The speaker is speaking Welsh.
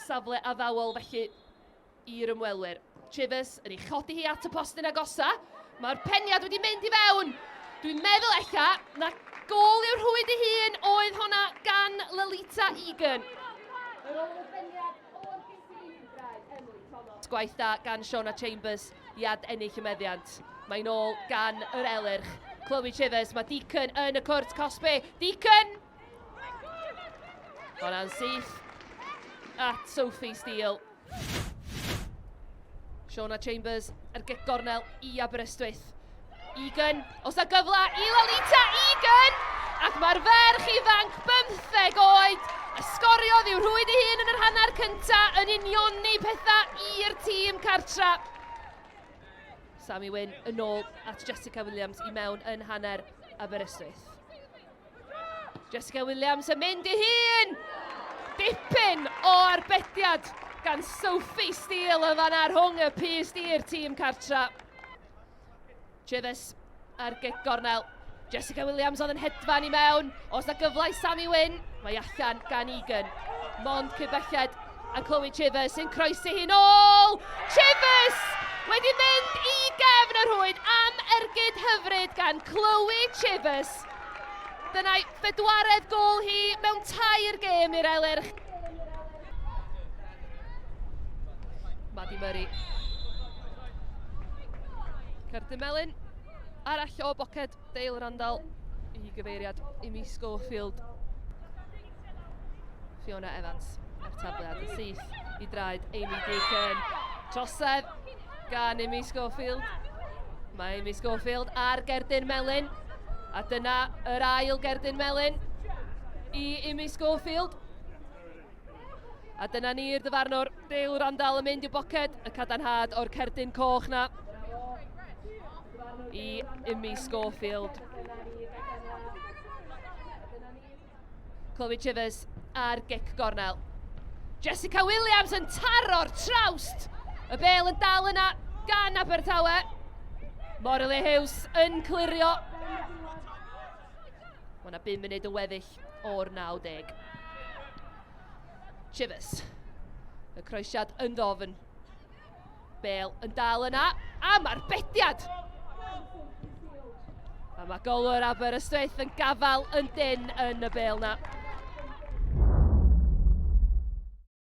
Safle addawol felly i'r ymwelwyr. Chivers yn ei chodi hi at y postyn agosa. Mae'r peniad wedi mynd i fewn. Dwi'n meddwl ella na gôl i'w rhwyd ei hun oedd honna gan Lolita Egan. Yr ôl y beniad o'r gynulleidfa, Emily Thomas. Gwaith da gan Shona Chambers i ad ennill y meddiant. Mae'n ôl gan yr Elyrch. Chloe Chivers, mae Deacon yn y cwrt cosbi. Deacon! Hwnna'n syth at Sophie Steele. Shona Chambers ar gic gornel i Aberystwyth. Egan, os na gyfle i Lalita Egan! Ac mae'r ferch ifanc 15 oed a sgoriodd i'w rhwyd ei hun yn yr hanner cynta yn unioni pethau i'r tîm cartra. Sammy Wynn yn ôl at Jessica Williams i mewn yn hanner Aberystwyth. Jessica Williams yn mynd i hun! Dipyn o arbediad gan Sophie Steele yn fanna rhwng y pyst i'r tîm cartra. Chivers ar gic gornel. Jessica Williams oedd yn hedfan i mewn. Os na gyfle i Sammy Wynn, mae allan gan Egan. Mond cybelled a Chloe Chivers sy'n croesi hi'n ôl. Chivers wedi mynd i gefn y rhwyd am ergyd hyfryd gan Chloe Chivers. Dyna'i bedwaredd gôl hi mewn tair gêm i'r Elyrch. Maddie Murray. Cerdyn melyn arall o boced Dale Randall i gyfeiriad Amy Schofield. Fiona Evans a'r tafliad yn syth i draed Amy Deacon. Trosedd gan Amy Schofield. Mae Amy Schofield ar gerdyn melyn. A dyna yr ail gerdyn melyn i Amy Schofield. A dyna ni'r dyfarnwr Dale Randall yn mynd i'w boced, y cadarnhad o'r cerdyn coch na i Amy Schofield. Chloe Chivers ar gic gornel. Jessica Williams yn taro'r trawst. Y bel yn dal yna gan Abertawe. Morley Hughes yn clirio. Mae yna 5 munud yn weddill o'r 90. Chivers. Y croesiad yn ddofn. Bale yn dal yna, a mae'r bediad! A mae golwr Aberystwyth yn gafael yn dyn yn y bel na.